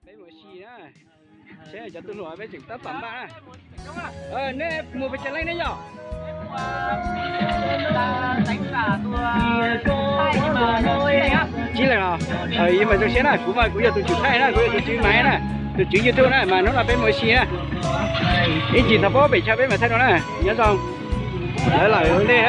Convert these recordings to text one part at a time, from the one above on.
Peb mus ua si na, seb cov tub hluas peb tseem tab tom npaj na. Nej mus pes tsawg leej ne yom? Tsib leeg los? Yeej mas zoo siab na, kuv mas kuv yog tus tswv thaij na, kuv yog tus tswv maiv na, tus tswv YouTube na, mas hnub no peb mus ua si na. Ib ntsis thaum peb pem chaw peb mam thaij dua na. Nyob zoo. Lawv lawm ua ntej.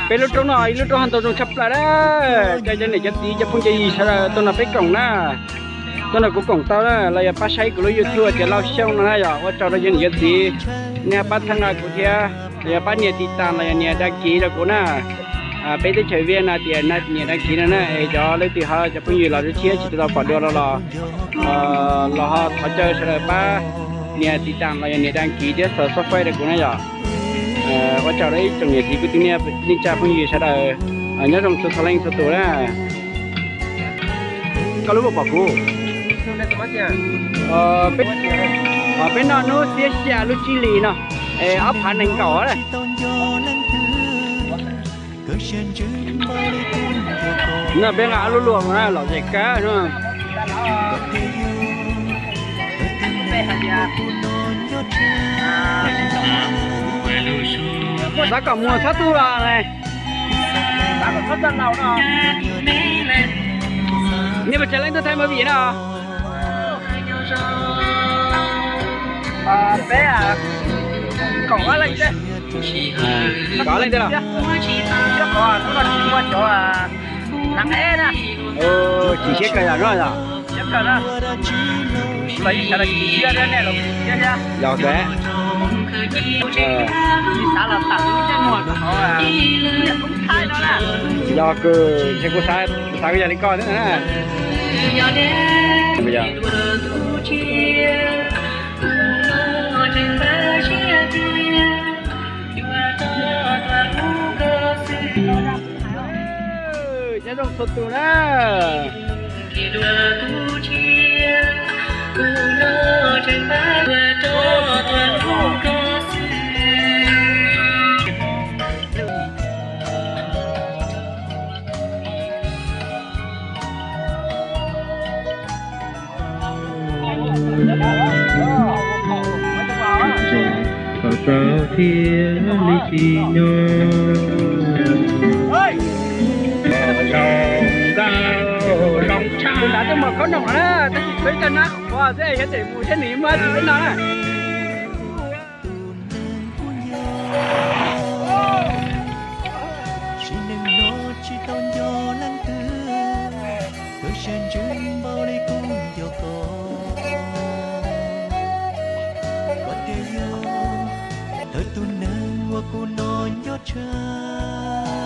Peb lub roob no ib lub roob haj ntau zoo tshaj plaws na. Cov niam cov txiv cov phooj cov ywg sawv daws tuaj nrog peb koom na. Tuaj nrog kuv koom tau na, los yog pab saib kuv lub YouTube tias Lauj Xyooj no na yom. Ua tsaug rau cov niam cov txiv, nej pab txhawb nqa kuv thiab, los yog pab nias tiv tas los yog nias dag kiv rau kuv na. Peb teb chaws Viaj Nam tias nias dag kiv no na, es cov leej twg ho cov phooj ywg los thiab tsis tau pom dua los los ho thov caw sawv daws pab nias tiv tas los yog nias dag kiv thiab subscribe rau kuv na yom. Ua tsaug rau ib tsoom niam txiv kwv tij neej tsa phooj ywg sawv daws, nyob zoo txhua txhua leej txhua tus na. Koj lub pom kuv, peb noj hnub xiab xya lub tsib hlis no, es ob phav nees nkaum na. No peb nqa ob lub luam no na, lom zem kawg no. Xav kom muag txhob tuag los ne. Nej puas tsav leej tuaj thaij movie no? Peb kaum ob leej, kaum ob leej thiab los? Tsis siab kawg yog no yom? Yog kawg. Yog kawg, kuv xav, kuv xav yog li koj thiab na. Nyob zoo txhua tus na. Zoo nkauj zoo tshaj. Tus nrad twb mus khob noom na, tab sis tshuav ib co nab qhuav xwb, yog tias mus thiab nws muab peb no na. Sim neej no tsis tau nco leej twg, kawg sab ntsws npaum li kuv nco koj. Koj tias yog thawj tus neeg uas kuv hnov nco tshaj.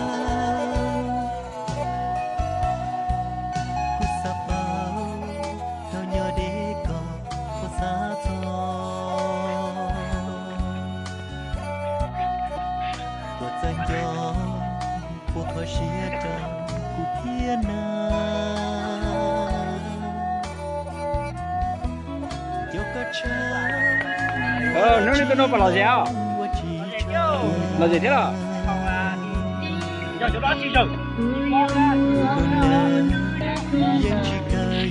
Kuv xav paub thaum nyob deb koj puas xav txog. Koj txawj nco puas kho siab rau kuv thiab na. Nco koj tshaj. Hnub no tuaj no puas lom zem os? Lom zem thiab los? Yeej tsis kawg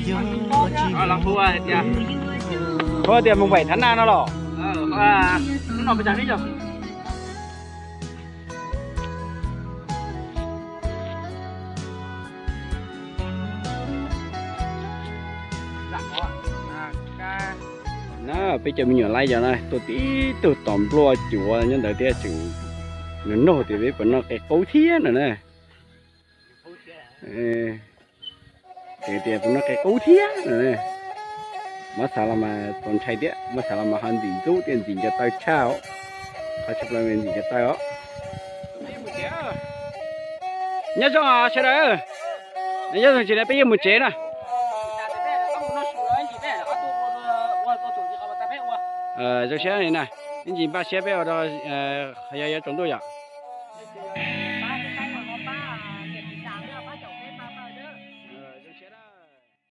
yog ua tsis. Koj tias mus npaim thav naj no los? Na, Peb cov me nyuam laib cov no tuaj tib tug tom npluaj cuav nyob ntawd thiab tseem nug tias peb puas noj qe qub thiab no na. Ces tias puas noj qe qub thiab no. Muab xav los mas txaus ntshai thiab, muab xav los mas ho ntxim ntxub thiab ntxim nco taw tshaj os. Qhov tshaj plaws ntxim nco taw os. Nyob zoo sawv daws, nyob zoo tsis na peb yuav mus tsev na. Zoo siab na, ib ntsis npaj siab peb ua rau, yog yuav tsaus ntuj yom.